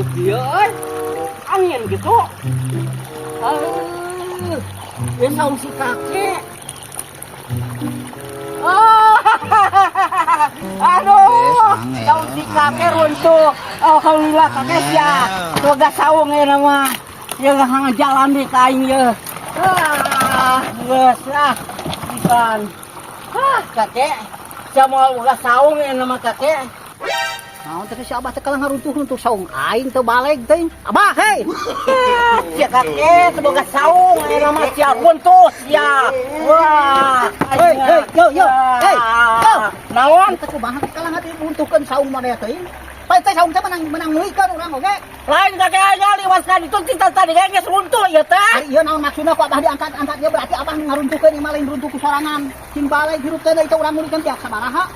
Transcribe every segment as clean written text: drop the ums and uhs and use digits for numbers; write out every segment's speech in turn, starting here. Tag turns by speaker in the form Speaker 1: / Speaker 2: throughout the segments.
Speaker 1: Hidup dia euy. Angin gitu. Ah, ya saung si kakek. Oh, aduh, saung si kakek runtuh. Alhamdulillah, kakek sia. Boga saung ya nama. Ya jalan di ka aing ya. Ah, geus ah. Ikan. Ah, kakek. Sia moal boga saung ya nama, kakek.
Speaker 2: Naon teh si Abah teh kalah ngaruntuh-runtuh saung aing teu baleg teh. Abah, hei.
Speaker 1: Sia kakek, teu boga saung ya nama, sia runtuh sia. Wah,
Speaker 2: Hei, hei, yo, yo. Hei, yo.
Speaker 1: Naon?
Speaker 2: Teh kumaha teh kalah ngaruntuhkeun saung maneh teh? Pak teh saung teh menang menang meulikeun urang oge.
Speaker 1: Lain kakek aja liwat kan itu kita tadi geus runtuh ya teh.
Speaker 2: Ari ieu naon maksudna ku Abah diangkat-angkat ieu? Berarti Abah ngaruntuhkeun ieu mah, lain runtuh ku sorangan. Cing baleg hirup teh, itu urang meulikeun tiap sabaraha.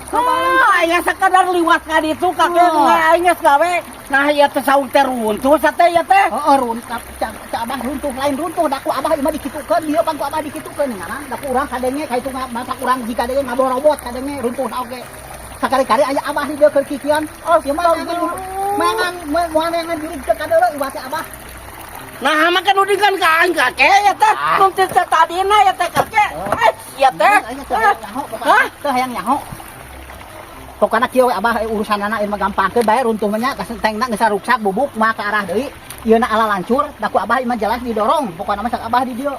Speaker 1: Oh, aing sekadar liwat ka ditu, kakek.
Speaker 2: Oh.
Speaker 1: Aing geus gawe. Nah, ieu teh saung teh runtuh sate ya teh.
Speaker 2: Heeh, runtuh cak cak Abah runtuh lain runtuh da ku Abah ieu mah dikitukeun dieu, pan ku Abah dikitukeun ngaran da ku urang kadenge ka itu matak urang jika denge ngaborobot kadenge runtuh oge. Sakali-kali aya Abah di dieu keur kikian. Oh, ieu mah mangan moal mangan jurig teu kadeuleu ieu teh Abah.
Speaker 1: Nah, maka nudingkan ka aing, kakek, ya teh.
Speaker 2: Ah.
Speaker 1: Nu teh tadina ya teh, kakek. Eh, sia teh.
Speaker 2: Aing teu hayang nyaho.
Speaker 1: Hah?
Speaker 2: Teu hayang nyaho. Pokokna kieu we Abah, urusanana ieu mah gampangkeun bae runtuh mah nya, tengna geus ruksak bubuk mah ke arah deui. Ieu na ala lancur da ku Abah ieu mah jelas didorong. Pokokna mah sak Abah di dieu.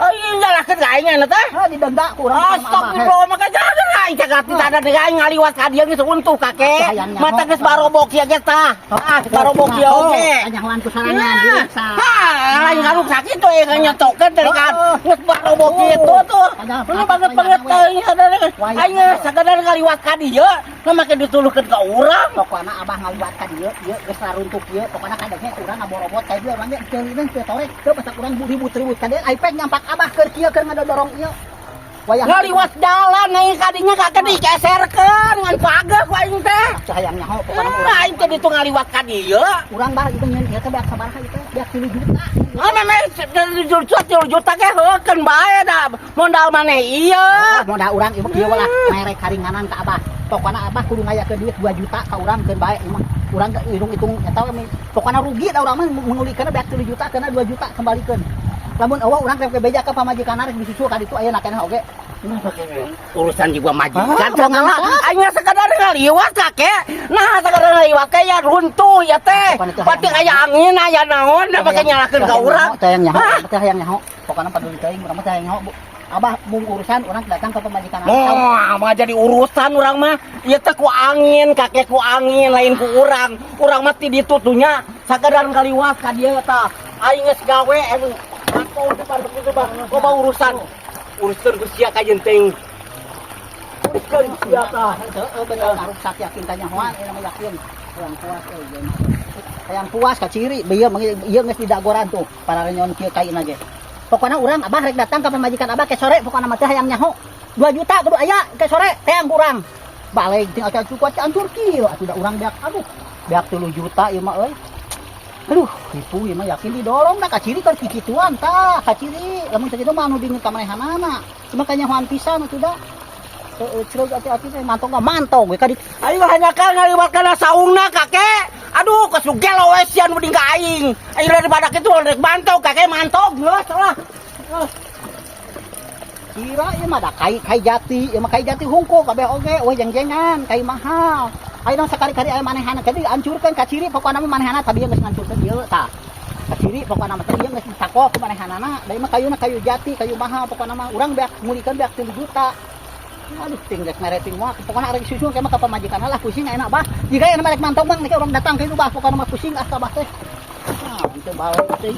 Speaker 1: Oh, iya nyalahkeun ka aing nya teh.
Speaker 2: Heh, didenda ku urang sama Abah.
Speaker 1: Astagfirullah, maka jangan aing cakap tidak ada aing ngaliwat ka dieu geus runtuh, kakek.
Speaker 2: Hayang nyaho.
Speaker 1: Mata geus barobok ya geus tah. Ah, barobok ya oge.
Speaker 2: Nyahoan ku sorangan diruksak.
Speaker 1: Hah, lain ngaruksak itu ya nyetokeun dari kan. Geus barobok kitu tuh. Lu banget banget teuing sadar. Aing sakadar ngaliwat ka dieu, nu make dituluhkeun ka urang.
Speaker 2: Pokokna Abah ngaliwat ka dieu, ieu geus raruntuh kieu, pokokna kadenge urang ngaborobot ka dieu, urang ge teu teu torek, teu matak urang ribut-ribut ka dieu, iPad nyampak Abah keur kieu keur ngadodorong ieu. Wayah
Speaker 1: Ngaliwat jalan aing kadinya kakek digeserkeun ngan pageh ku aing teh.
Speaker 2: Teu hayang nyaho pokokna urang.
Speaker 1: Ah, aing teh ditu ngaliwat ka dieu.
Speaker 2: Urang bah itu nyeun ieu teh beak sabaraha ieu teh? Beak 3 juta.
Speaker 1: Ah, memang 7 juta, 3 juta ge heukeun bae da. Modal maneh ieu.
Speaker 2: Modal urang ieu kieu lah, mere karinganan ka Abah. Pokokna Abah kudu ngayakeun duit 2 juta ka urang, keun bae ieu mah. Urang hitung-hitung eta we, pokokna rugi da urang mah mengulikeun beak 3 juta, keuna 2 juta kembalikeun. Lamun euweuh, urang rek beja ka pamajikan, rek disusul ka ditu ayeuna keneh oge.
Speaker 1: Urusan juga majikan
Speaker 2: Ah,
Speaker 1: segala. Aing sekadar ngaliwat, kakek. Nah, sekadar ngaliwat kayak runtuh ya teh. Pati aya angin aya naon da make nyalahkeun ka urang.
Speaker 2: Teh hayang nyaho, teh hayang nyaho. Pokokna paduli teuing urang mah teh hayang nyaho. Abah mung urusan urang datang ke pamajikan.
Speaker 1: Oh, mah jadi urusan urang mah. Ieu teh ku angin, kakek, ku angin, lain ku urang. Urang mah ti ditu tuh nya sakadar ngaliwat ka dieu tah. Aing geus gawe emang atau depan begitu bang. Loba urusan. Urusan ku sia ka jenteng. Uruskeun sia tah.
Speaker 2: Heeh, bener karuksak, yakin ka nyahoan ieu mah, yakin. Hayang puas euy ieu mah. Hayang puas ka ciri ieu ieu geus didagoran tuh para renyon kieu kaina ge. Pokokna urang Abah rek datang ka pamajikan Abah ke sore, pokokna mah teh hayang nyaho. 2 juta kudu aya ke sore teang ku urang. Balik tinggal cukup hancur kieu atuh da urang beak, aduh. Beak 3 juta ieu mah euy. Aduh, tipu ieu mah, yakin didorong da kaciri kan kikituan tah, kaciri lamun sakitu mah anu dingin ka manehanana. Cuma kanyahoan pisan atuh da. Heeh, ceureuh hati-hati teh mantong nggak mantong we ka di
Speaker 1: Ayo hanya kan ngaliwat kana saungna, kakek. Aduh, kesu gelo we sia nu ka aing. Aing daripada kitu rek mantog, kakek, mantog geus lah.
Speaker 2: Kira ieu mah da kai kai jati, ieu mah kai jati hungkul kabeh oge, eueuh jeng-jengan, kai mahal. Ayeuna sakali-kali aya manehana teh dihancurkeun kaciri pokona mah manehana tadi geus ngancurkeun ieu tah. Kaciri pokona mah teh ieu geus ditakok ku manehanana, da ieu mah kayuna kayu jati, kayu mahal pokona mah urang beak mulikeun beak 3 juta. Aduh, ting geus mere ting moal, pokona arek susul ke mah ka pamajikan lah, pusing enak bah. Jika enak rek mantong bang, urang datang ka itu bah, pokona mah pusing ah ka bah teh. Nah, teu balik teh.